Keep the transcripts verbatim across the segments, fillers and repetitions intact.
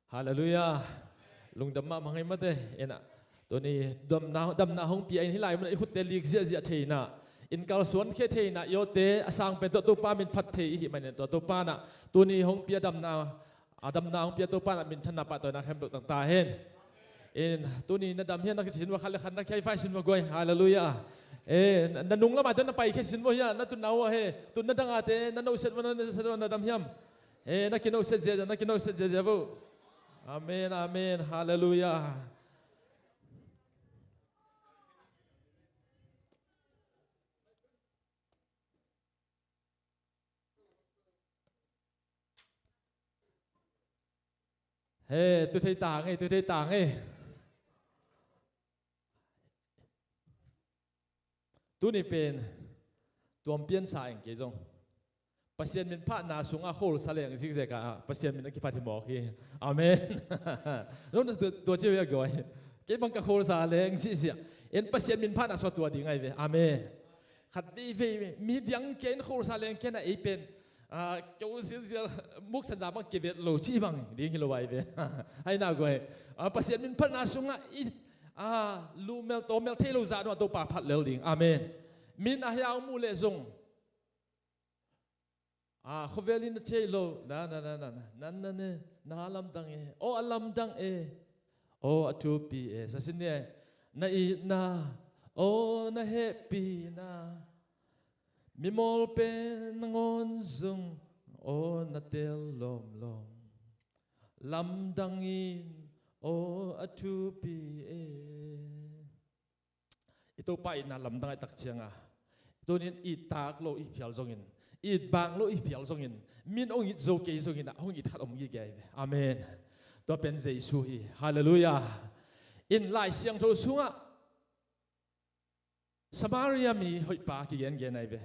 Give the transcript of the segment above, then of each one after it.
Halleluiah. Lungdam mahmah ngei mate. Ena, tuni damna, damna hong pia in hih lai munah i khutte lik ziahziah thei inah, in kalsuan khia thei inah, i awte a sang pen tawh Topa min phat thei i hih manin tawh Topa nah tuni hong pia damna, a damna hong pia Topa nah minthanna pahtawina khempeuh tang ta hen. In tuni na dam hiam, na kici sin vua, khat le khat na high five sin vua guai. Halleluiah. Eh, na, na nung lamah te na paikhia sin vua hiam, na tun na uh ah he, tun na dang a te na nohset vua, na nohset vua, na dam hiam? Eh, na kinohset ziazia, na kinohset ziazia vo. Amen, amen, halleluiah. He, tu thei ta ngei, tu thei ta ngei. Tuni pen tuam piansa eng kei zong. Pasian min phatna sungah kholsa leng zikzek ah Pasian min a kiphat hi mawk hi. Amen. Nong na tua, tua ci ve a guai. Kei bang ka kholsa leng ziahziah. En Pasian min phatna sungah tua ding ai ve. Amen. Khat veivei mi diang kei in kholsa leng kei na ei pen, ah, keu zialzial muksan za bang kivet lo ci bang ding hi lo ai ve. Ai na guai. Ah, Pasian min phatna sungah i, ah, lumel tawmel thei lo zah nuah Topa phat lel ding. Amen. Min a hiau mu leh zong, ah, khovel in na thei lo, na, na, na, na, na, na, na, ne, na lamdang e, aw a lamdang e, aw a thupi e, sa sin ni e, na itna, aw na hehpihna, mimawl pen nangawn zong, aw na tel lawmlawm, lamdang in, aw a thupi e. I Topa itna lamdang ai tak cianga, tunin it tak lo i phial zongin, it bang lo i phial zongin, min hong it zo kei zongin ah hong it khat om gige ai ve. Amen. Tua pen Jesu hi. Halleluiah. In Lai Siangtho sungah Samaria mi hoihpa kigengen ai ve.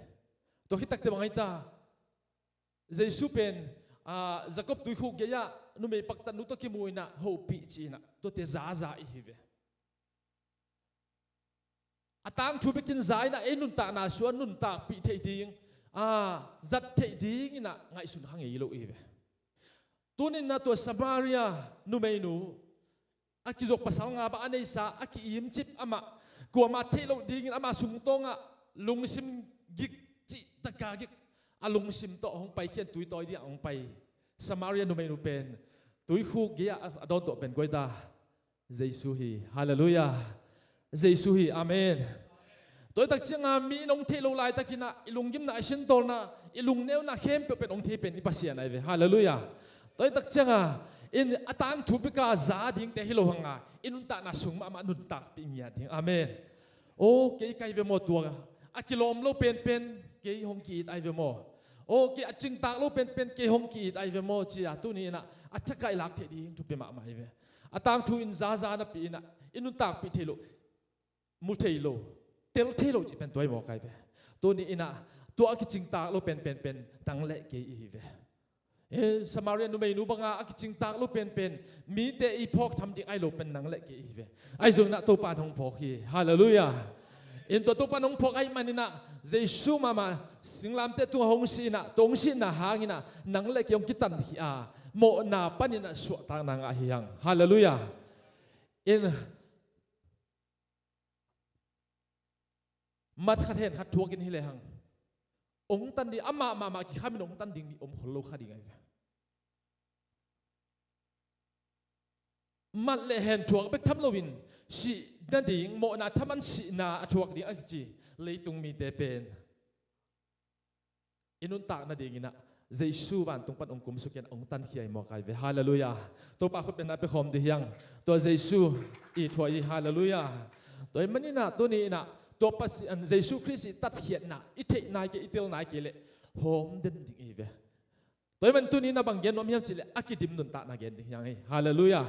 Tua khit takte bang ai ta? Jesu pen, ah, Jacob tuikhuk gei-ah numei paktatnu tawh kimu inah hopih ci inah tuate zaza i hi ve. A tangthu bekin za inah ei nuntakna sua nuntakpih theih ding, a, zat theih ding inah ngaihsun kha ngei lo i hi ve. Tuninah tua Samaria numeinu a kizok pasal nga bang a neisa a ki-imcip amah kuamah theih loh dingin ama sungtawngah lungsim gik cih taka gik a lungsim tawh hong paikhian tuitawi dingah hong pai Samaria numeinu pen tuikhuk gei-ah a dawn tawh pen guaita Jesu hi. Halleluiah. Jesu hi. Amen. Tuaitak cianga mi in hong theih loh laitakinah i lunggimna, i sintawlna, i lungneuna khempeuh pen hong thei pen i Pasian ai ve. Halleluiah. Tuaitak cianga in a tangthu bika za dingte hi lo hanga i nuntakna sung mahmah nuntakpih ngiat ding. Amen. Aw kei kai ve maw tua a kilawm lo penpen kei hong ki-it ai ve maw? Aw kei a cingtak lo penpen kei hong ki-it ai ve maw cia tuni inah a thakaih lak theih ding thupi mahmah hi ve. A tangthu in zaza napi inah i nuntakpih thei loh, mu thei lo, tel thei lo cih pen tua i mawk ai ve. Tuni inah tua a kicingtak lo penpen pen nang le kei i hi ve. Eh, Samaria numeinu banga a kicingtak lo penpen mite i phawk tham ding ai lo pen nang le kei i hi ve. Ai zong inah Topa in hong phawk hi. Halleluiah. In tua Topa in hong phawk ai maninah Jesu mahmah singlamteh tungah hong si inah tua hong sihna hanginah nang le kei hong kitan hi a, mawhna paninah suahtakna ngah hi hang. Halleluiah. In mat khat hen khat thuakin hi lehang hong tan ding, amah mahmah kikhamin hong tan ding om khol lo kha ding ai ve. Mat le hen thuak bek tham loin sih nading mawhna thaman sihna a thuak ding a kici leitung mite pen i nuntak nadinginah Jesu vantung pan hong kumsukin hong tankhia i mawk ai ve. Halleluiah. Topa khut benna pia khawm dih hiang. Tua Jesu i thuah i. Halleluiah. Tua i maninah tuni inah tua Pasian Jesu Khrist i tatkhiatna i theih nai kei, i tel nai kei leh hawm den ding i hi ve. Tua i man tuni inah bang gen nuam hiam cihleh a kidim nuntakna gen ding hiang hi. Halleluiah.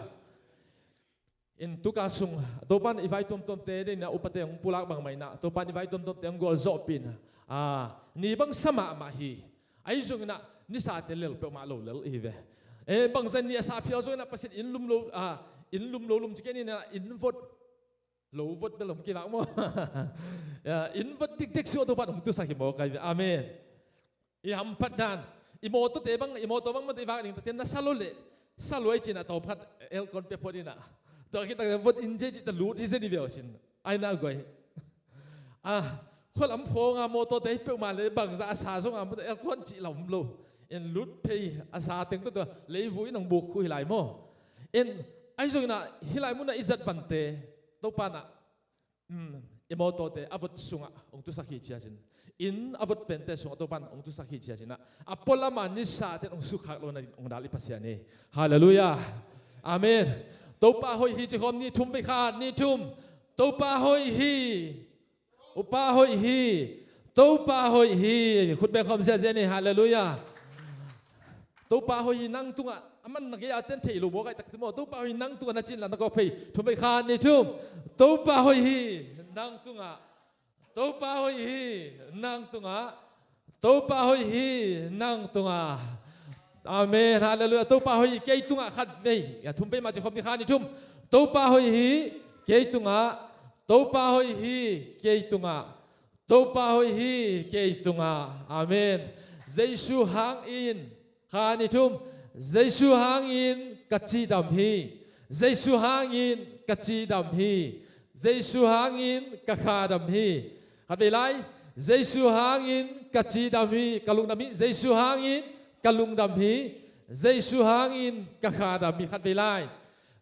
In tuka sung Topan i vai tuamtuamte deinah upate hong pulak bangmah inah Topan i vai tuamtuamte hong gualzawhpih inah, a, ni bang sa mahmah hi. Ahi zonginah nisate lel peuhmah lo lel i hi ve. Eh, bangzah ni a sa phial zonginah Pasian in lum lo, a, in lum lo lum ci kei ninah in vot lo vot bel om kei vak maw? Ya, in vot dikdek suah Topan hong tusak hi maw kai ve. Amen. I hamphat dan, i mawtawte bang, i mawtaw bang mate i vak ding tate na sa lo leh Sa luai cinah tawmkhat aircon pia phot inah, tua khit takte vot in cia cih ta lut hi zen hi ve uh cin. Ai na guai. A, khualam phawnga mawtawte hi peuhmah le bangzah a sa zonga mawtaw aircon cih la om lo. In lut phei a sa teng tawh tua leivui in hong buk khuh hi lai maw? In ahi zonginah hih lai munah i zat vante Topa nah, um, i mawtawte a vot sungah hong tusak hi cia cin. Inn a vot pente sungah Topa nah hong tusak hi cia cinah a pualama nisate hong sukkhak lo nadin hong dal i Pasian hi. Halleluiah. Amen. Topa hoih hi ci khawm ni thum vei kha ni thum. Topa hoih hi. Topa hoih hi. Topa hoih hi. Khut beng khawm ziazia ni. Halleluiah. Topa hoih hi nang tungah a man na gei a ten thei lo maw kai takte maw? Topa hoih hi nang tungah na cin la na kawk phei thum vei kha ni thum. Topa hoih hi nang tungah. Topa hoih hi nang tungah. Topa hoih hi nang tungah. Amen. Halleluiah. Topa hoih hi kei tungah khat vei. Ya thum vei mah ci khawm ni kha ni thum. Topa hoih hi kei tungah. Topa hoih hi kei tungah. Topa hoih hi kei tungah. Amen. Jesu hangin kha ni thum. Jesu hangin ka cidam hi. Jesu hangin ka cidam hi. Jesu hangin ka khadam hi. Khat vei lai. Jesu hangin ka cidam hi, ka lungdam hi. Jesu hangin ka lungdam hi. Jesu hangin ka khadam hi. Khat vei lai.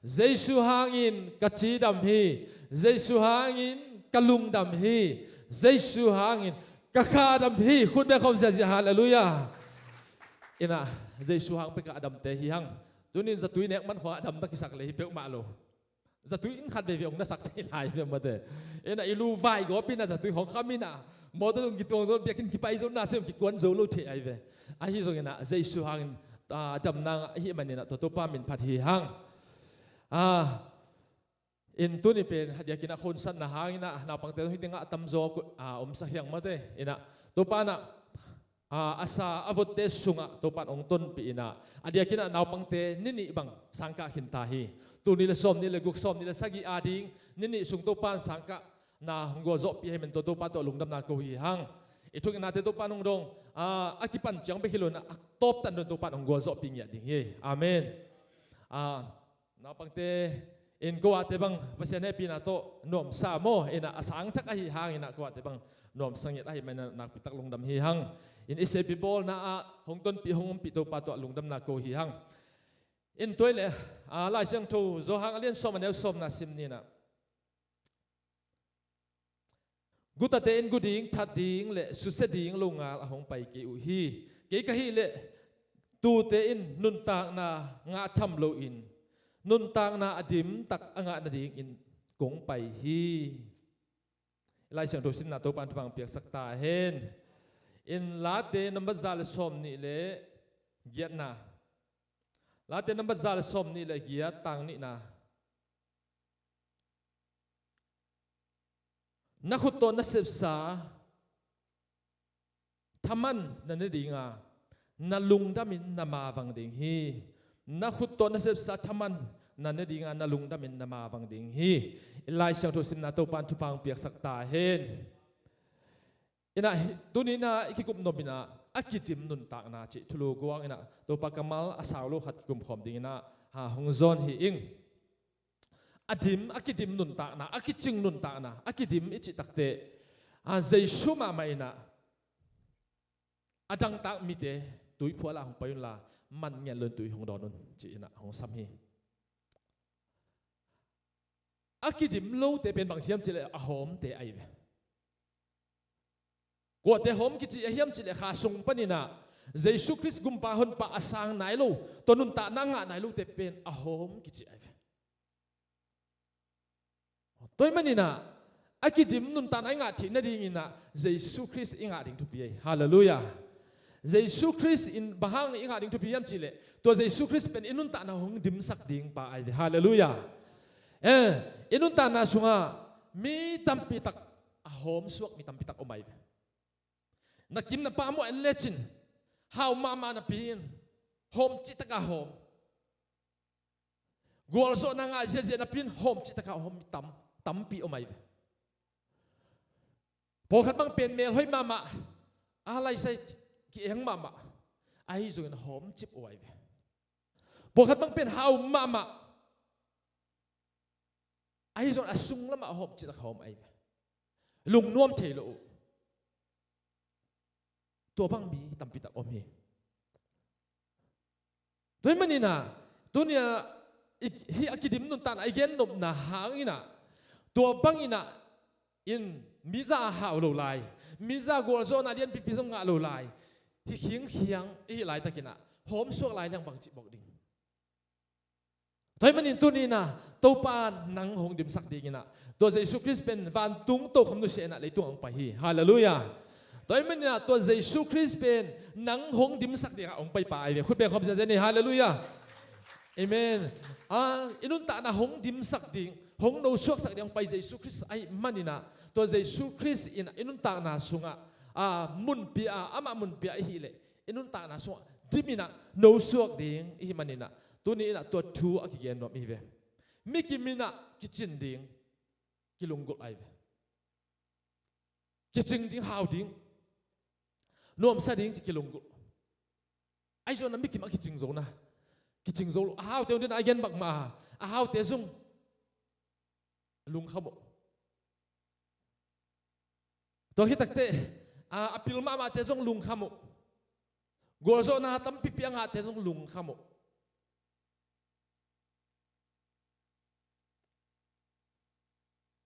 Jesu hangin ka cidam hi. Jesu hangin ka lungdam hi. Jesu hangin ka khadam hi. Khut beng khawm ziazia. Halleluiah. Inah Jesu hang peka a damte hi hang. Tunin zatui nek man khua a damna kisak le hi peuhmah lo. Zatui in khat veivei hong nasak thei lai ve mate. Inah i lu vai gawp inah zatui hong kham inah mawtaw zong kituang zo, biakinn kipai zo, na sem kikuan zo lo thei ai ve. Ahi zonginah Jesu hangin, ah, damna ahih maninah tua Topa min phat hi hang. Ah, in tuni pen a diakinah khonsatna hanginah naupangte zong hih tengah a tamzaw, ah, omsak hiang mate. Inah Topa nah a, a sa a votte sungah Topan hong tonpih inah a diakinah naupangte ni nih bang sangkah khinta hi. Tul nih le sawm nih le guk, sawm nih le sagih ading ni nih sung Topan sangkahna hong gualzawhpih ahi man tua Topa tawh lungdamna ko hi hang. I thuk i nate Topan hong dong, a, a kipan ciang bek hi lo inah a tawptan dong Topan hong gualzawhpih ngiat ding hi. Amen. A, naupangte in ko ahte bang Pasian hehpihna tawh nuamsa maw? Inah a sangthak ahi hanginah ko ahte bang nuamsa ngiat ahi maninah nakpitak lungdam hi hang. In i sepi bawlna ah hong tonpih hong ompih Topa tawh lungdamna ko hi hang. In tua hileh, a, Lai Siangtho Johan a lian sawm a neu sawmna sim ninah. Gutate in gu ding, that ding le susia ding lo ngal a hong pai kei uh hi. Kei ka hih leh tuute in nuntakna ngah tham loin nuntakna a dimtak a ngah nadingin kong pai hi. Lai Siangtho simna Topan thupha piaksak ta hen. In Late nambat za le sawm nih le giatna. Late nambat za le sawm nih le giat, tang nihna. Na khut tawh na sepsa thaman na ne dinga, na lungdamin na mavang ding hi. Na khut tawh na sepsa thaman na ne dinga, na lungdamin na mavang ding hi. Lai Siangtho simna Topan thupha piaksak ta hen. Inah hi, tuni inah i kikum nop inah a kidim nuntakna cih thulu guang inah Topa kammal a sau lo khat kikum khawm ding inah, ha, hong zawn hi ing. A dim, a kidim nuntakna, a kicing nuntakna, a kidim i cih takte, a, Jesu mahmah inah a dangtak mite tui phuah la hong pai unla, man ngen lo in tui hong dawn un ci inah hong sam hi. A kidim lote pen bang hiam cihleh a hawmte ahi ve. Kuate hawm kici a hiam cihleh kha sung paninah Jesu Khrist gumpa honpa a sang nai lo, tua nuntakna a ngah nai lote pen a hawm kici ahi ve. Tua ahih maninah a kidim nuntakna i ngah theih nadinginah Jesu Khrist i ngah ding thupi ahi. Halleluiah. Jesu Khrist in bang hang i ngah ding thupi hiam cihleh tua Jesu Khrist pen i nuntakna hong dimsak ding pa ahi ve. Halleluiah. Eh, i nuntakna sungah mi tampitak a hawm suak mi tampitak om ahi ve. Na kim na pam uh en lecin hau mahmah napi in hawm citak a hawm. Gualzawhna ngah ziahziah napi in hawm citak a hawm mi tam, tampi om ahi ve. Pawlkhat bang pen mel hoih mahmah, a laisai ki-eng mahmah, ahi zongin hawm cip uh ahi ve. Pawlkhat bang pen hau mahmah, ahi zong a sung lamah hawm cih tak hawm ahi ve. Lungnuam thei lo uh. Tua bang mi tampi tak om hi. Tua hi maninah, tunia i, hih a kidim nuntakna i gennopna hanginah, tua banginah in miza a hau lo lai, miza gualzawhna lianpipi zong ngah lo lai, hih khingkhiang i hih laitakinah hawmsuak lai liang bang cih bawk ding. Tua hi manin tuninah Topa nang hong dimsak dinginah, tua Jesu Khrist pen vantung tokhom nusia inah leitung hong pai hi. Halleluiah. Tua hi maninah tua Jesu Khrist pen nang hong dimsak dingah hong paipa ahi ve. Khut beng khawm ziazia ni. Halleluiah. Amen. A, i nuntakna hong dimsak ding, hong nosuaksak ding hong pai Jesu Khrist ahi maninah, tua Jesu Khrist in i nuntakna sungah, a, mun pia a, amah mun pia i hih leh i nuntakna sungah diminah nosuak ding i hih maninah, tuni inah tua thu a kigen nuam i hi ve. Mikim inah kicin ding kilunggulh ahi ve. Kicing ding, hau ding, nuamsa ding ci kilunggulh. Ahi zongna mikim a kicing zongna, kicing zo lo. A haute hong dinah a gen bakmah a, a haute zong lungkham uh. Tua khit takteh, a, a pil mahmahte zong lungkham uh. Gualzawhna tampipi a ngahte zong lungkham uh.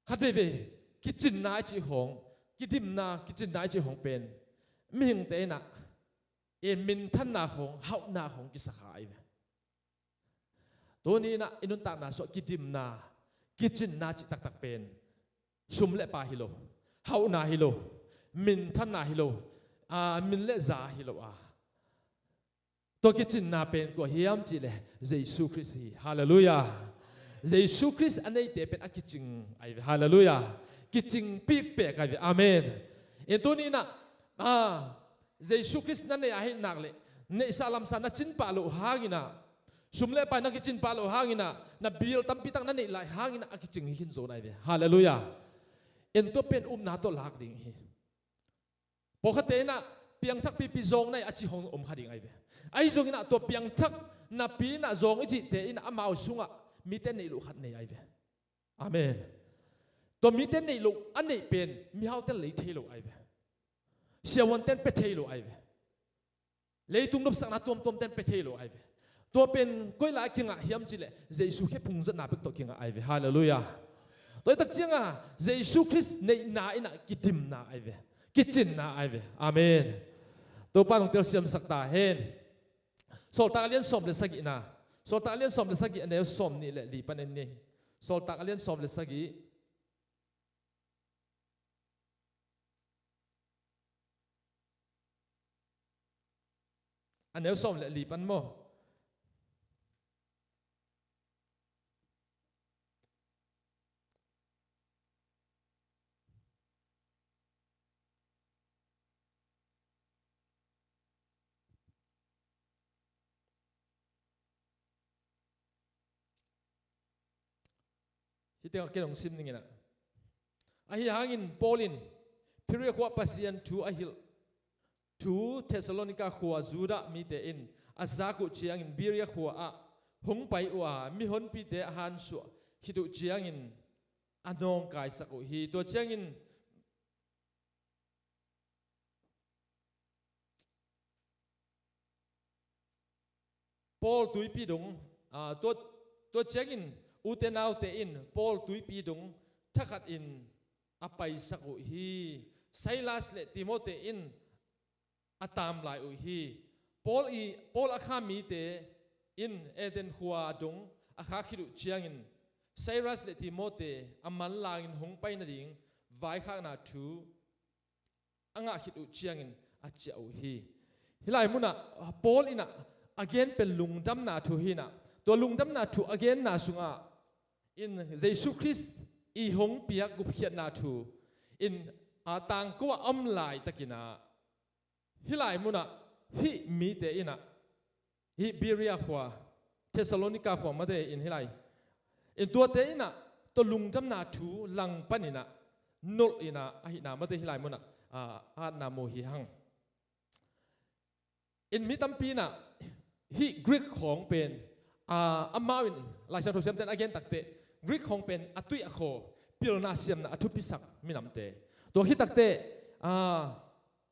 Khat veivei kicinna i cih hong, kidimna, kicinna i cih hong pen mihingte inah i minthanna hong, hauhna hong kisakha ahi ve. Tuni inah i nuntakna sungah kidimna, kicinna cih taktak pen sum le pai hi lo, hauhna hi lo, minthanna hi lo, a, min le za hi lo a, tua kicinna pen kua hiam cihleh Jesu Khrist hi. Halleluiah. Jesu Khrist a neite pen a kicing ahi ve. Halleluiah. Kicing pikpek ahi ve. Amen. In tuni inah, a, Jesu Khrist na nei ahih nak leh neihsa lamsa na cin pah loh hanginah, sum le pai na kicin pah loh hanginah, na bil tampi tak na neih lai hanginah a kicing hi khin zo na ahi ve. Halleluiah. In tua pen upna tawh lak ding hi. Pawlkhatte inah piangthak pipi zawng na hi a ci hong om kha ding ahi ve. Ahi zonginah tua piangthak napi inah zawng i cihte inah amau sungah mite neih loh khat nei ahi ve. Amen. Tua mite neih loh a neih pen mihaute lei thei lo ahi ve. Siavuanten pia thei lo ahi ve. Leitung nopsakna tuamtuamten pia thei lo ahi ve. Tua pen koi lai kingah hiam cihleh Jesu khe phungzatna bek tawh kingah ahi ve. Halleluiah. Tua hi tak cianga Jesu Khrist neihna inah kidimna ahi ve. Kicinna ahi ve. Amen. Topa nong telsiamsak ta hen. Sawltak a lian sawm le sagihna. Sawltak a lian sawm le sagih a neu sawm nih le li pan en ni. Sawltak a lian sawm le sagih. A neu sawm le li pan maw? Hih tengah ken hong sim ning inah. Ahi hangin Paul in Berea khua Pasian thu a hilh thu Thessalonika khua Judah mite in a zak uh ciangin Berea khua ah hong pai uh a, mihonpite a hansuah khit uh ciangin a nawngkaisak uh hi. Tua ciangin Paul tuipi dung, aa, tua, tua ciangin ute naute in Paul tuipi dung thakhatin a paisak uh hi. Silas le Timote in a taam lai uh hi. Paul i, Paul a kha mite in Athens khua dung a khak khit uh ciangin Silas le Timote a manlangin hong pai nading vaikhakna thu a ngah khit uh ciangin a ciah uh hi. Hih lai munah Paul inah a gen pen lungdamna thu hinah, tua lungdamna thu a genna sungah in Jesu Khrist i hong piak gupkhiatna thu in, a, tangko ah a om laitakinah hih lai munah hih mite inah hih Berea khua, Thessalonika khua mate in hih lai in tuate inah tua lungdamna thu langpan inah nolh inah ahihna mate hih lai munah, a, a atna mu hi hang. In mi tampi inah hih Greek khawng pen ah, amau in Lai Siangtho siamte in a gen takteh Greek khawng pen a tuih a khaw, pilna siamna a thupisak minamte. Tua khit takteh, ah,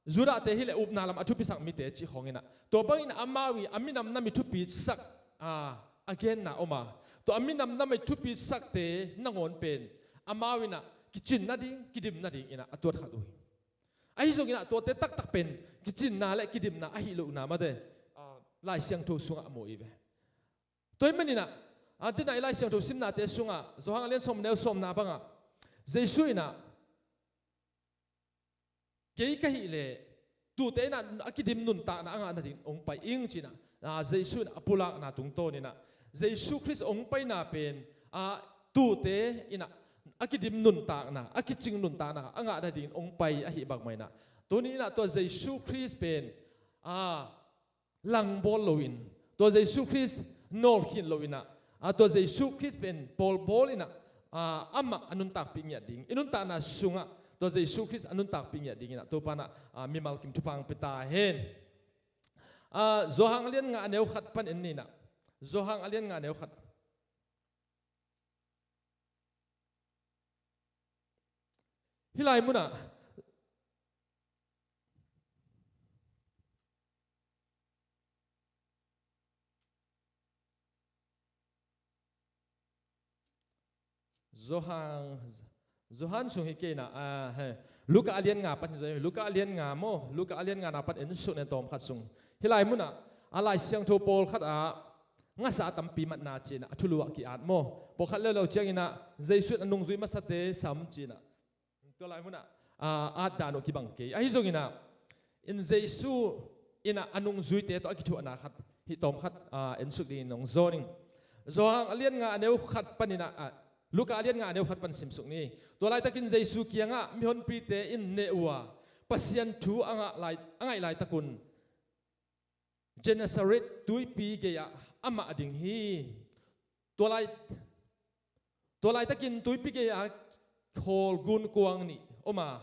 Judahte hileh upna lam a thupisak mite cih khawng inah, tua bangin amau i a minam nam i thupisak, ah, a genna om a, tua a minam nam i thupisakte nangawn pen amau inah kicin nading, kidim nading inah a tuat khat uh hi. Ahi zongin ah tuate taktak pen kicinna le kidimna ahi lohna mate, ah, Lai Siangtho sungah a mu i ve. Tua ahih manin ah, ah, tu-in ah i Lai Siangtho simnate sungah Johan a lian sawm, neu sawmna bangah Jesu inah, "Kei ka hih leh tuute inah a kidim nuntakna a ngah nading hong pai ing," ci-in ah, ah, Jesu inah a pulakna tungtawn inah Jesu Khrist hong paina pen, ah, tuute inah a kidim nuntakna, a kicing nuntakna a ngah nading hong pai ahih bangmah inah, tuni inah tua Jesu Khrist pen, ah, langbawl loin, tua Jesu Khrist nawlkhin lo inah, ah, tua Jesu Khrist pen bawlbawl inah, ah, amah a nuntakpih ngiat ding, i nuntakna sungah tua Jesu Khrist a nuntakpih ngiat ding inah Topa inah, ah, mimal kim thupha hong pia ta hen. Ah, Johan a lian nga, a neu khat pan en ni inah. Johan a lian nga, a neu khat. Hih lai munah Johan, Johan sung hi kei inah, ah, he. Luka a lian nga pan hi zaw, Luka a lian nga maw, Luka a lian ngana pan en suk ni, tawm khat sung. Hih lai munah a Lai Siangtho pawlkhat ah ngasa tampi matna ci-in ah a thulu ah ki-at maw. Pawlkhat leuleu ciangin ah Jesu in a nungzui masate sam ci-in ah, tua lai munah, ah, at dan uh kibang kei. Ahi zongin ah, in Jesu inah a nungzuite tawh a kithuahna khat, hih tawm khat, ah, en suk dingin hong zawn ing. Johan a lian nga, a neu khat pan inah, ah, Luka a lian nga, a neu khat pan sim suk ni. Tua laitakin Jesu kiangah mihonpite in neh uh a, Pasian thu a ngah lai, a ngaih laitakun Gennesaret tuipi gei-ah amah a ding hi. Tua lai, tua laitakin tuipi gei-ah khawl gunkuang nih om a,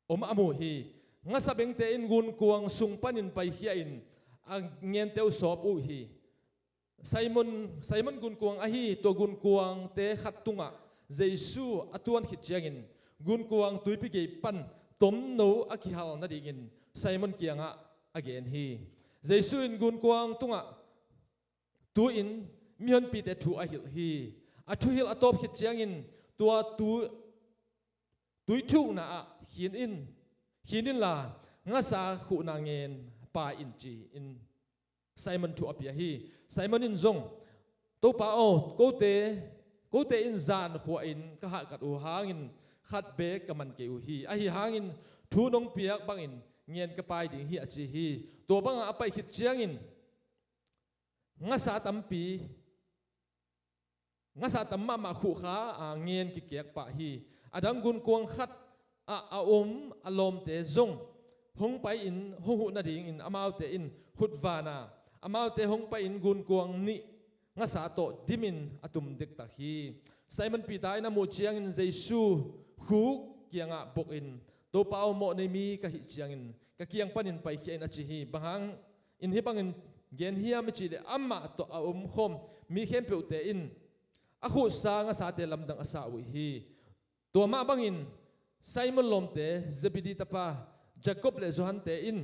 om a mu hi. Ngasa bengte in gunkuang sung panin paikhia in a ngente uh sawp uh hi. Simon, Simon gunkuang ahi tua gunkuangte khat tungah Jesu a tuan khit ciangin gunkuang tuipi gei pan tomno a kihal nadingin Simon kiangah a gen hi. Jesu in gunkuang tungah tu-in mihonpite thu a hilh hi. A thuhilh a tawp khit ciangin tua tu, tuithukna ah khin in, khin inla ngasa khuhna ngen pai in ci-in Simon thu a pia hi. Simon in zong, "Topa aw, kote, kote in zan khua-in ka hahkat uh hangin khat beek ka man kei uh hi. Ahi hangin thu nong piak bangin ngen ka pai ding hi," a ci hi. Tua bangah a pai khit ciangin ngasa tampi, ngasa tam mahmah khuh kha, a, ngen kikiak pah hi. A dang gunkuang khat ah a om a lawmte zong hong pai-in hong huh nadingin amaute in khut van a, amaute hong pai-in gunkuang nih ngasa tawh dimin a tum dektak hi. Simon Peter in a muh ciangin Jesu khuk kiangah bokin, "Topa aw, mawhnei mi ka hih ciangin ka kiang panin paikhia in," a ci hi. Bang hang in hih bangin gen hiam i cih leh amah tawh a omkhawm mi khempeuhte in a khuhsa ngasate lamdang a sa uh hi. Tua mah bangin Simon lawmte Zebedee tapa Jacob le Johan-te in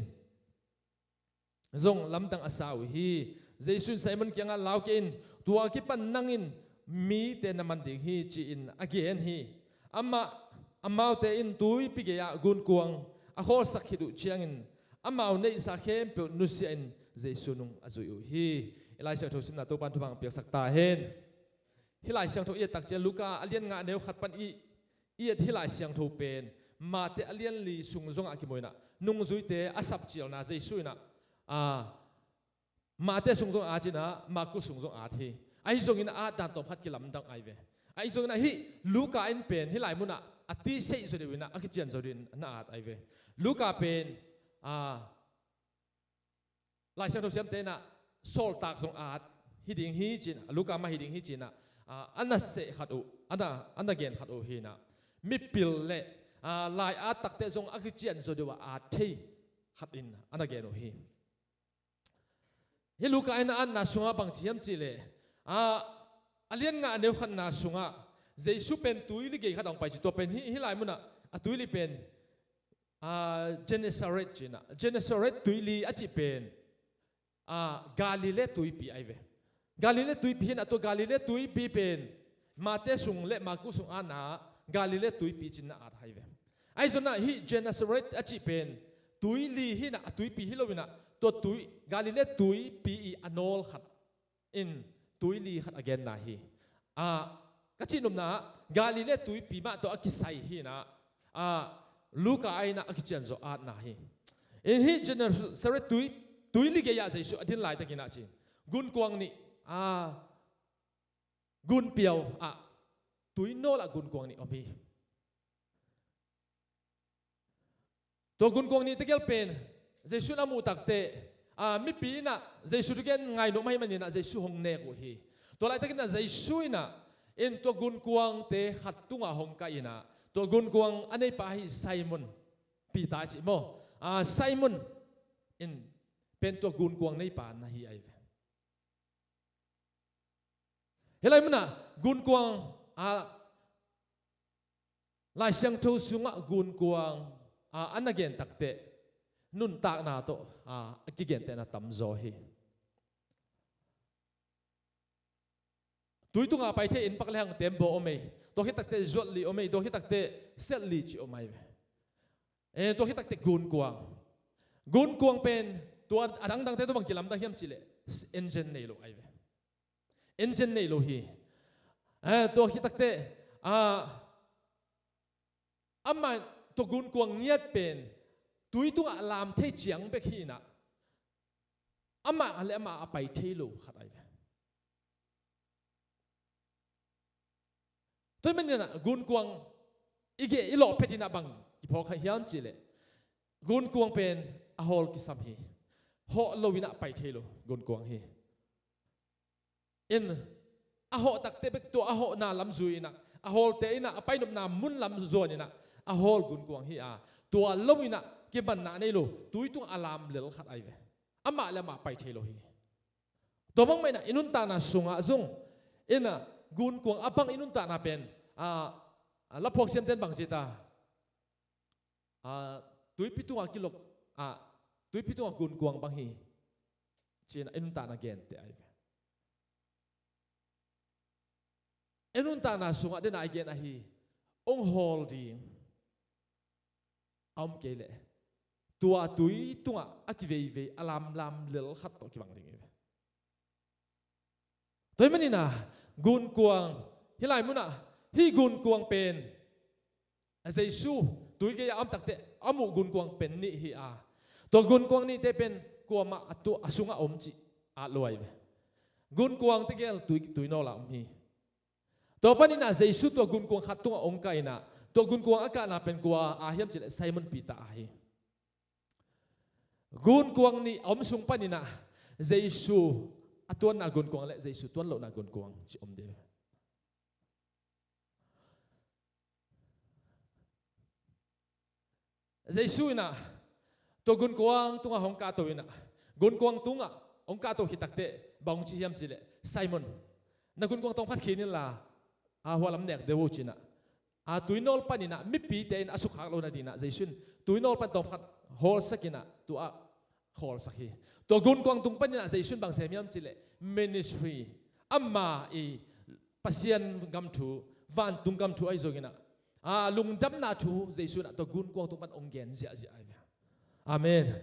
zong lamdang a sa uh hi. Jesu in Simon kiangah, "Lau kei in, tua kipan nang in mite na man ding hi," ci-in a gen hi. Amah, amaute in tuipi gei-ah gunkuang a khawlsak khit uh ciangin amau neihsa khempeuh nusia-in Jesu nung a zui uh hi. I Lai Siangtho simna Topa in thupha hong piaksak ta hen. Hih Lai Siangtho i et tak ciang Luka a lian nga, a neu khat pan i, i et hih Lai Siangtho pen Mate a lian li sung zongah kimu inah nungzuite a sapcialna Jesu inah, a, Mate sung zong at inah, Markus sung zong at hi. Ahi zongin a at dan tawm khat kilamdang ai ve. Ahi zongin ah hih Luka in pen hih lai munah a tiseih zaw deuh inah a kician zaw deuh in na at ai ve. Luka pen, a, Lai Siangtho siamte inah sawltak zong at hi ding hi ci-in, Luka mah hi ding hi ci-in ah, a, a na seh khat uh, a na, a na gen khat uh hi inah, mipil le, a, lai at takte zong a kician zaw deuh a at thei khat in a na gen uh hi. Hih Luka in a atna sungah bang ci hiam cihleh, a, a lian nga a neu khatna sungah Jesu pen tuili gei khat a hong pai ci. Tua pen hih, hih lai munah a tuili pen, a, Gennesaret ci-in ah, Gennesaret tuili a cih pen, a, Galilee tuipi ahi ve. Galilee tuipi hi-in ah, tua Galilee tuipi pen Mate sung le Marku sung atna ah Galilee tuipi ci-in na at ahi ve. Ahi zongin ah hih Gennesaret a cih pen tuili hi-in ah, a tuipi hi lo-in ah, tua tui, Galilee tuipi i a nawl khat in tuili khat a genna hi. A, ka cih nopna ah Galilee tuipi mah tawh a kisai hi-in ah, a, Luka in ah a kicianzaw atna hi. In hih Gennesaret tui, tuili gei-ah Jesu a din laitakin ah ci, gunkuang nih, a, gunpiau ah, tuinawlah gunkuang nih om hi. Tua gunkuang nih tegel pen Jesu in a muh takteh, a, mipi in ah Jesu thu gen ngai nuam ahih manin ah Jesu hong nek uh hi. Tua laitakin ah Jesu in ah, in tua gunkuangte khat tungah hong kai-in ah, tua gunkuang a neipa ahi Simon Peter a cih maw, a, Simon in pen tua gunkuang neipa na hi ahi ve. Hih lai munah gunkuang, a, Lai Siangtho sungah gunkuang, a, a na gen takteh nuntakna tawh, a, a kigentehna tamzaw hi. Tui tungah pai thei, inn pak le hang tembaw om ei. Tua khit takteh zuat li om ei. Tua khit takteh selh li ci om ahi ve. Eh, tua khit takteh gunkuang. Gunkuang pen tua a dangdangte tawh bang kilamdang hiam cihleh, engine nei lo ahi ve. Engine nei lo hi. Eh, tua khit takteh, ah, amah tua gunkuang ngiat pen tui tungah lam thei ciang bek hi-in ah, amah le amah a pai thei lo khat ahi ve. Tua ahih manin ah gunkuang i geh i lawh phetin ah bang kiphawk kha hiam cihleh, gunkuang pen a hawl kisam hi. Hawh lo-in ah pai thei lo gunkuang hi. In, a hawh takteh bek tua a hawhna lam zui-in ah, a hawlte in ah a painopna mun lam zuan-in ah a hawl gunkuang hi a, tua lo-in ah kimanna nei lo, tui tungah a lam lel khat ahi ve. Amah le amah pai thei lo hi. Tua bangmah in ah i nuntakna sungah zong, in ah, gunkuang a bang i nuntakna pen, a, a laphuak siamte in bang ci ta, a, tuipi tungah kilok, a, tuipi tungah gunkuang bang hi, ci-in ah i nuntakna gente ahi ve. I nuntakna sungah den a i gen ahi, hong hawl ding a om kei leh, tua tui tungah a kiveivei a lamlam lel khat tawh kibang ding hi ve. Tua ahih manin ah gunkuang, hih lai munah hih gunkuang pen, a, Jesu tui gei-ah a om takteh a muh gunkuang pen nih hi a, tua gunkuang nihte pen kuamah a tu, a sungah om cih at lo ahi ve. Gunkuang tegel tui, tuinawlah om hi. Tua panin ah Jesu tua gunkuang khat tungah hong kai-in ah, tua gunkuang a kahna pen kua ahi hiam cihleh Simon Peter ahi. Gunkuang nih a om sung panin ah Jesu a tuanna gunkuang le Jesu tuan lohna gunkuang cih om ding. Jesu in ah tua gunkuang tungah hong kahto in ah, gunkuang tungah hong kahto khit takteh bang hong ci hiam cihleh, Simon, na gunkuang tawm khat khin inla, a, hua lam nek deuh o ci-in ah, a, tuinawl panin ah mipite in a sukkhak loh nadingin ah Jesu in tuinawl pan tawm khat hawlsak in ah tua ah khawlsak hi. Tua gunkuang tung panin ah Jesu in bang sem hiam cihleh, ministry, ama i Pasian gam thu, vantung gam thu ahi zongin ah, a, lungdamna thu Jesu in ah tua gunkuang tung pan hong gen ziahziah ahi ve. Amen.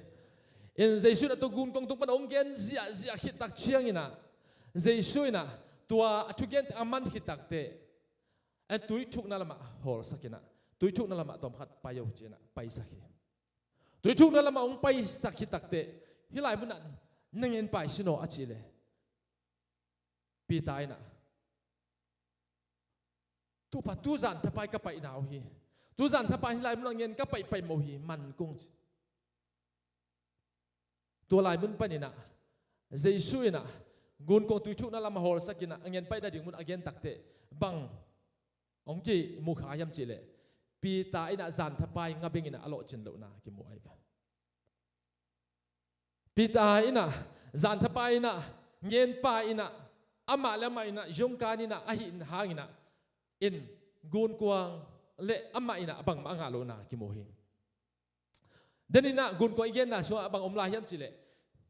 In Jesu in ah tua gunkuang tung pan hong gen ziahziah khit tak ciangin ah, Jesu in ah tua a thugente a man khit takteh, a, tui thukna lamah hawlsak in ah, tui thukna lamah tawm khat pai o ci-in ah paisak hi. Tui thukna lamah hong paisak khit takteh, hih lai munah na ngen pai sin aw a cih leh, Peter in ah, Topa, tuzan thapai ka paina uh hi. Tuzan thapai hih lai munah ngen ka paih paih mawh hi, man kong ci. Tua lai mun panin ah Jesu in ah gunkuang tui thukna lamah hawlsak in ah a ngen paih nading mun a gen takteh bang hong kimu kha hiam cihleh, Peter in ah zan thapai nga beng in ah a lawhcin lohna kimu ahi ve. Peter in ah Zanthapai in ah, ngenpai in ah, amah le amah in ah, zongkan in ah, ahih hangin ah, in gunkuang le amah in ah bangmah a ngah lohna kimu hi. Denin ah gunkuang i genna sungah bang om lai hiam cihleh,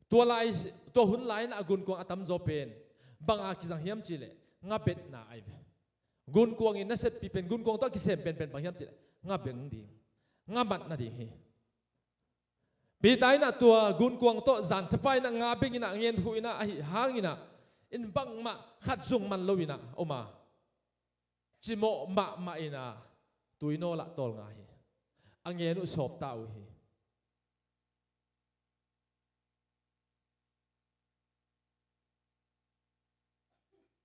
tua lai, tua hun lai-in ah gunkuang a tamzaw pen bang a kizang hiam cihleh, ngabetna ahi ve. Gunkuang i naseppi pen, gunkuang tawh a kisem penpen bang hiam cihleh, ngabeng ding, ngamat nading hi. Peter in ah tua gunkuang tawh zanthapai in ah ngabeng in ah, ngen huh in ah, ahih hangin ah, in bangmah khat zong man lo in ah om a, cimawh mahmah in ah, tuinawl ah tawlnga hi. A ngen uh sawpta uh hi.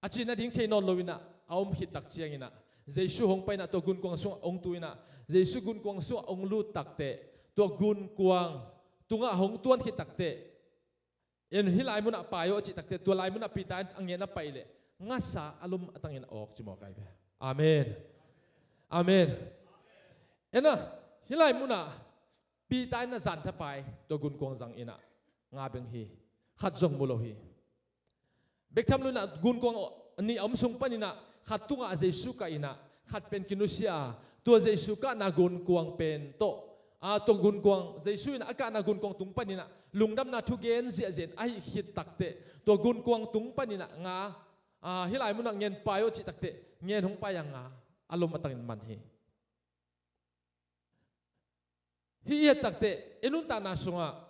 A cih nading thei nawn lo in ah a om khit tak ciangin ah, Jesu hong pai in ah tua gunkuang sungah hong tu in ah, Jesu gunkuang sungah hong lut takteh, tua gunkuang tungah hong tuan khit takteh, in hih lai munah pai aw a cih takteh, tua lai munah Peter in a ngen a pai leh, ngasa a lum a tangin a awk ci mawk ahi ve. Amen. Amen. En ah, hih lai munah Peter in ah zanthapai tua gunkuang zang in ah ngabeng hi. Khat zong mu lo hi. Bek tham lo in ah gunkuang nih a om sung panin ah khat tungah Jesu kah in ah, khat pen kinusia a, tua Jesu kahna gunkuang pen tawh, a, tua gunkuang, Jesu in a kahna gunkuang tung panin ah lungdamna thu gen ziahziah in ahih khit takteh, tua gunkuang tung panin ah nga, a, hih lai munah ngen pai aw cih takteh, ngen hong pai a nga, a lum a tangin man hi. Hih i et takteh, i nuntakna sungah,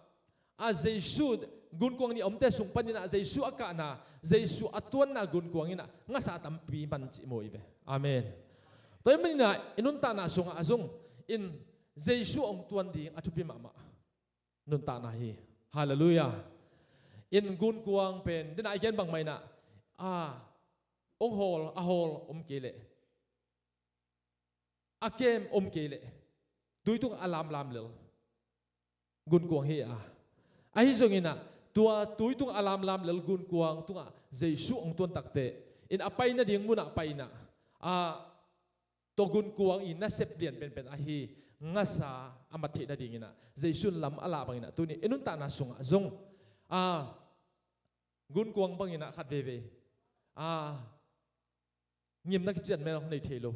a, Jesu, gunkuang nih a omte sung panin ah Jesu a kahna, Jesu a tuanna gunkuang in ah ngasa tampi man cih mu hi ve. Amen. Tua ahih manin ah i nuntakna sungah a zong in Jesu hong tuan ding a thupi mahmah nuntakna hi. Halleluiah. In gunkuang pen, den a i gen bangmah in ah, a, hong hawl, a hawl om kei leh, a kem om kei leh, tui tungah a lamlam lel gunkuang hi a. Ahi zongin ah, tua tui tungah a lamlam lel gunkuang tungah Jesu hong tuan takteh, in a pai nading munah pai in ah, a, tua gunkuang i nasep lian penpen ahi ngasa a mat theih nadingin ah, Jesu in lam a lah bangin ah, tuni i nuntakna sungah zong, a, gunkuang bangin ah khat veivei, a, ngimna kician mel nei thei lo,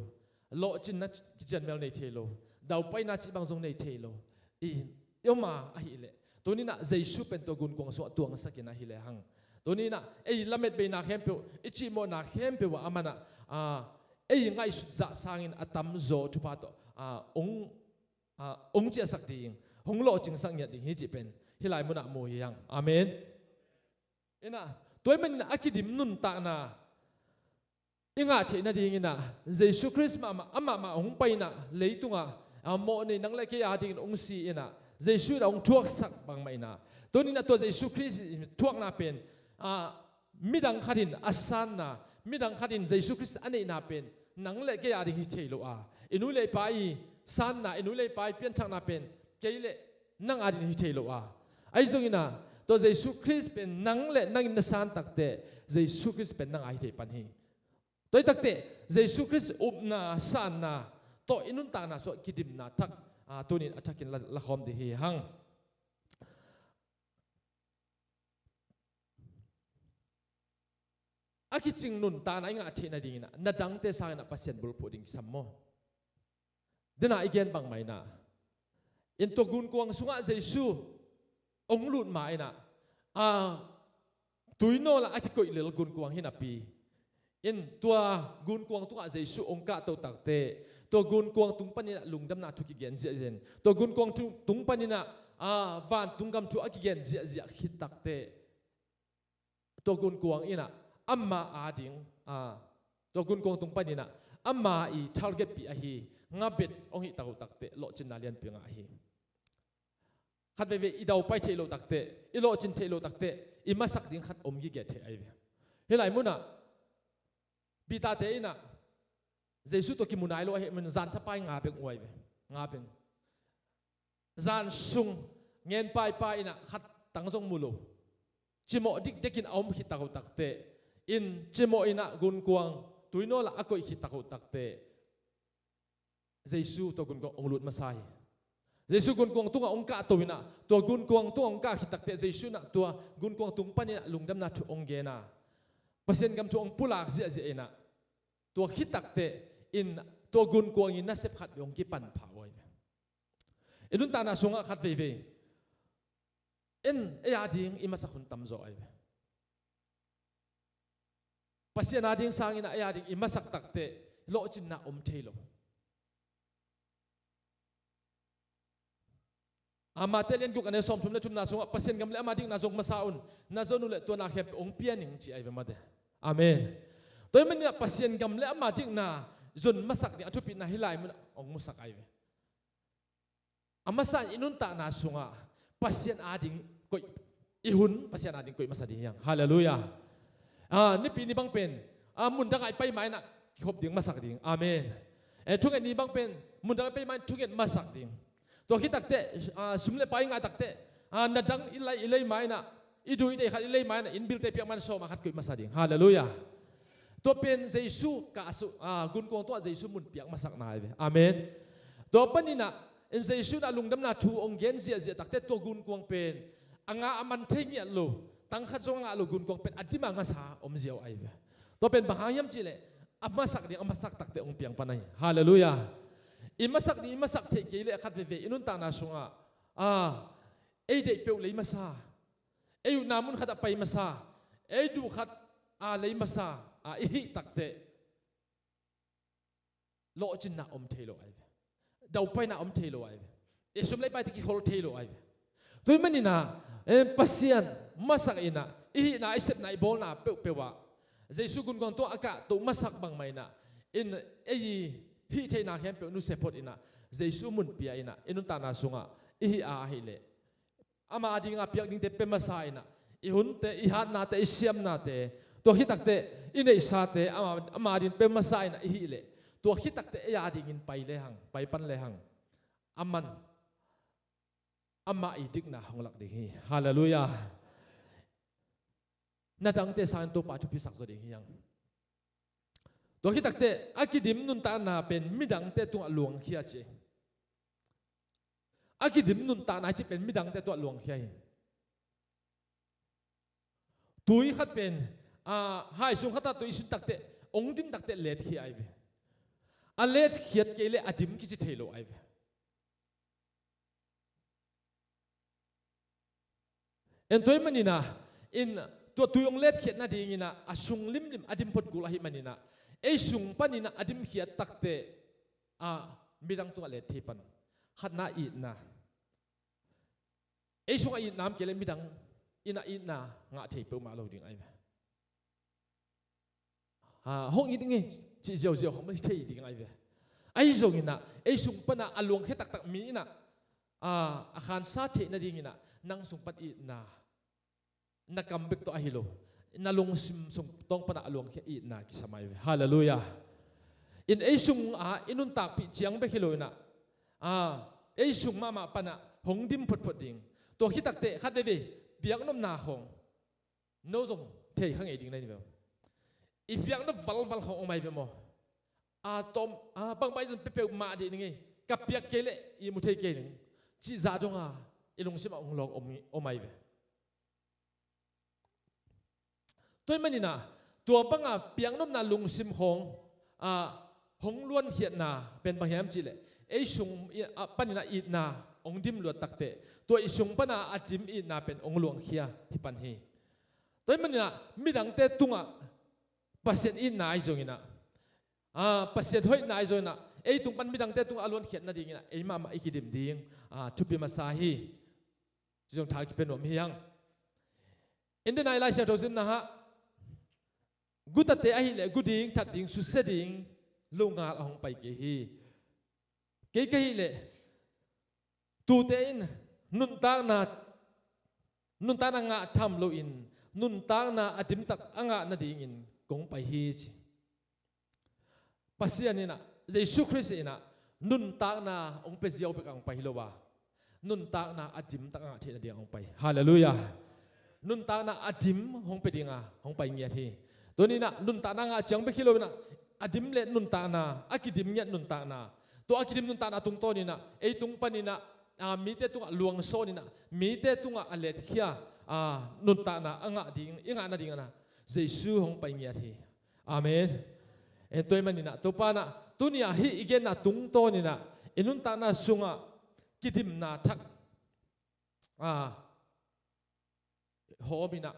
lawhcinna kician mel nei thei lo, daupaina cih bang zong nei thei lo. I, i om a ahih leh, tuni in ah Jesu pen tua gunkuang sungah tuangsak in ahih lehang, tuni in ah ei lametbeina khempeuh, i cihmawhna khempeuh ah a man ah, a, ei ngaihsut zah sangin a tamzaw thupha tawh, a, hong, a, hong ciahsak ding, hong lawhcingsak ngiat ding hi cih pen hih lai munah mu hi hang. Amen. In ah, tua ahih manin ah a kidim nuntakna i ngah theih nadingin ah, Jesu Khrist mahmah, amah mah hong pai in ah, leitungah, a, mawhnei nang le kei a dingin hong si in ah, Jesu in ah hong thuaksak bangmah in ah, tuni in ah tua Jesu Khrist i thuakna pen, a, midang khat in a sanna, midang khat in Jesu Khrist a neihna pen nang le kei a ding hi thei lo a, i nu le i pa i sanna, i nu le i pa i pianthakna pen kei le nang a ding hi thei lo a. Ahi zongin ah, tua Jesu Khrist pen nang le nang in na san takteh, Jesu Khrist pen nang a hi thei pan hi. Tua hi takteh, Jesu Khrist upna, sanna tawh i nuntakna sungah kidimna thak, a, tuni in a thakin la, lakhawm ding hi hang. A kicing nuntakna i ngah theih nadingin ah, na dangte sangin ah Pasian bulphuh ding kisam maw? Den a i gen bangmah in ah, in tua gunkuang sungah Jesu hong lut ma in ah, a, tuinawl ah a kikoih lel gunkuang hi napi in, tua gunkuang tungah Jesu hong kahto takteh, tua gunkuang tung panin ah lungdamna thu kigen ziahziah in, tua gunkuang tung, tung panin ah, a, vantung gam thu a kigen ziahziah khit takteh, tua gunkuang in ah ama a ding, a, tua gunkuang tung panin ah ama i targetpih ahi ngabet hong hih tak uh takteh, lawhcinna lianpi ngah ahi. Khat veivei i daupai theih loh takteh, i lawhcin theih loh takteh, i masak ding khat om gige thei ahi ve. Hih lai munah Peter-te in ah Jesu tawh kimu nai lo ahih manin zanthapai nga beng uh ahi ve. Nga beng. Zan sung ngen paipai in ah khat tang zong mu lo, cimawh dikdekin a om khit tak uh takteh, in cimawh in ah gunkuang tuinawl ah a koih khit tak uh takteh, Jesu tua gunkuang hong lut masa hi. Jesu gunkuang tungah hong kahto inah, tua gunkuang tungah hong kah khit takteh Jesu inah tua gunkuang tung paninah lungdamna thu hong gen a, Pasian gam thu hong pulak ziahziah inah, tua khit takteh in tua gunkuang in nasep khat vei hong kipan pha uh ahi ve. I nuntakna sungah khat veivei in ei a ding i masak hun tamzaw ahi ve. Pasian a ding sangin a ei a ding i masak takteh lawhcinna om thei lo. A Mate lian guk a neu sawmthum le thumna sungah Pasian gam le ama dikna zong masa un, na zon uh leh tua na khempeuh hong pia ning ci ahi ve mate. Amen. Tua ahih maninah Pasian gam le ama dikna zon masak ding a thupitna hih lai munah hong musak ahi ve. A masa in i nuntakna sungah Pasian a ding koih, i hun Pasian a ding koih masa ding hi hang. Halleluiah. A, nipi ni bang pen a, mundang ah i pai ma inah kikhop ding masak ding. Amen. E, thunget ni bang pen mundang ah i pai ma in thunget masak ding. Tua khit takteh a, sum le pai i ngah takteh a, na dang i lai, i lei ma inah, i du i dei khat i lei ma inah, inn bilte piak ma in sawm a khat koih masa ding. Halleluiah. Tua pen Jesu kah su-, a, gunkuang tungah Jesu mun piak masakna ahi ve. Amen. Tua paninah in Jesu inah lungdamna thu hong gen ziahziah takteh tua gunkuang pen a ngah a man thei ngiat lo, tang khat zong a ngah lo gunkuang pen a dim a ngasa om ziau ahi ve. Tua pen bang hang hiam cihleh a masak ding a masak takteh hong piang pan ahi. Halleluiah. I masak ding i masak theih kei leh khat veivei i nuntakna sungah a, ei deih peuh lei masa, ei utna mun khatah pai masa, ei duh khat a lei masa a i hih takteh lawhcinna om thei lo ahi ve. Daupaina om thei lo ahi ve. I sum lei paite kikhol thei lo ahi ve. Tua ahih maninah e, Pasian masak inah i hihna, i sepna, i bawlna peuhpeuh ah Jesu gunkuang tungah a kahto masak bangmah inah in ei hih theihna khempeuh nusia phot inah Jesu mun pia inah i nuntakna sungah i hih a ahih leh ama a dinga piak dingte pia masa inah, i hunte, i hatnate, i siamnate, tua khit takteh i neihsate ama, ama a ding pia masa inah i hih leh, tua khit takteh ei a dingin pai lehang, pai pan lehang, aman amah i dikna hong lak ding hi. Halleluiah. Na dangte sangin Topa thupisak zaw ding hi hang. Tua khit takteh a kidim nuntakna pen midangte tungah luangkhia ci. A kidim nuntakna cih pen midangte tungah luangkhia hi. Tui khat pen a, hai sung khatah tui sin takteh, hong dim takteh letkhia ahi ve. A letkhiat kei leh a dim kici thei lo ahi ve. En tua ahih maninah in tua tui hong letkhiat nadinginah a sung limlim a dim phot kul ahih maninah ei sung paninah a dimkhiat takteh a, midang tungah let thei pan. Khatna itna. Ei sungah itna om kei leh midang inah itna ngah thei peuhmah lo ding ahi ve. Ha, hong it ngei cih ziauziau hong hi thei ding ahi ve. Ahi zonginah ei sung panah a luangkhia taktak mi inah a, a khansa theih nadinginah nang sung pan itna, na kam bek tawh ahi lo, na lungsim sung tawng panah a luangkhia itna kisam ahi ve. Halleluiah. In ei sungah i nuntakpih ciang bek hi lo inah a, ei sung mahmah panah hong dim photphot ding. Tua khit takteh khat veivei biaknopna khawng no zong thei kha ngei ding na hi ve. I piaknop valval khawng om ahi ve maw? A tawm a, bangmah i zon peuhpeuh mah dih ning ei, ka piak kei leh i mu thei kei ning cih zah donga i lungsimah hong lawng om, om ahi ve. Tua ahih maninah tua banga piaknopna lungsim khawng a, hong luankhiatna pen bang hiam cihleh ei sung i, a, paninah itna hong dim luat takteh tua i sung pana a dim itna pen hong luangkhia hi pan hi. Tua ahih maninah midangte tungah Pasian itna ahi zonginah a, Pasian hoihna ahi zonginah ei tung pan midangte tungah a luankhiat nadinginah ei mahmah i kidim ding a, thupi masa hi. Ci zong tha kipia nuam hi hang. Indenai Lai Siangtho simna hah gutate ahih leh gu ding, that ding, susia ding lo ngal a hong pai kei hi. Kei ka hih leh tute in nuntakna, nuntakna ngah tham loin nuntakna a dimtak a ngah nadingin kong pai hi ci. Pasian inah, Jesu Khrist inah nuntakna hong pia ziau bek a hong pai hi lo a, nuntakna a dimtak a ngah theih nading a hong pai. Halleluiah. Nuntakna a dim hong pia dinga hong pai ngiat hi. Tuninah nuntakna ngah ciang bek hi lo inah a dim le nuntakna, a kidim ngiat nuntakna, tua a kidim nuntakna tungtawninah ei tung paninah a, mite tungah luangsawn inah, mite tungah a letkhia, a, nuntakna a ngah ding, i ngah nading inah Jesu hong pai ngiat hi. Amen. En tua ahih maninah Topa inah tuni-ah hih i genna tungtawn inah i nuntakna sungah kidimna thak, a, hawm inah,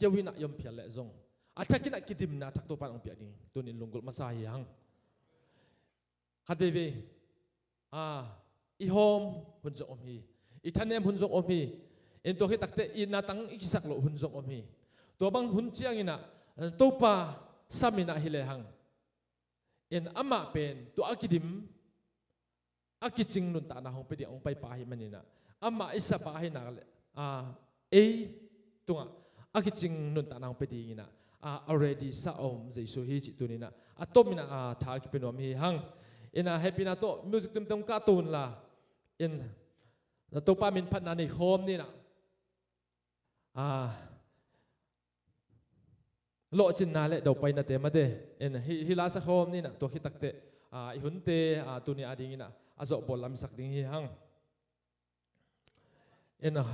keu inah i om phial leh zong a thak inah kidimna thak Topa in hong piak ding tunin lunggulh masa hi hang. Khat veivei, a, i hawm hun zong om hi. I thanem hun zong om hi. En tua khit takteh i natang i kisak loh hun zong om hi. Tua bang hun ciang inah, eh, Topa sam inah hi lehang, en amah pen tua a kidim, a kicing nuntakna hong pia ding hong paipa ahih maninah, amah i sapa ahih nak leh, a, ei tungah a kicing nuntakna hong pia ding inah, a, a ready sa a om Jesu hi cih tuninah a tom inah, a, tha kipia nuam hi hang. Inah hehpihna tawh music tumte hong kahto unla, in, na Topa min phatna nei khawm ninah, a, lawhcinna le dopainate mate, en, hi, hi la sa khawm ninah tua khit takteh, a, i hunte, a, tuni a ding inah a zawhbawl lamsak ding hi hang. En, a,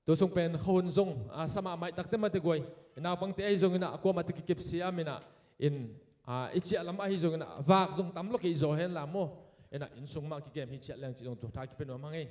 tua sung pen khuahun zong, a, sa mahmah i takte mate guai. En, naupangte ahi zong inah a kuamah te kikep siam inah, en, a, i ciah lam ahi zong inah vak zong tam lo kei zaw hen la maw. En, a, inn sung mah kikem hi ciah leng cih zong tua tha kipia nuam hang ei.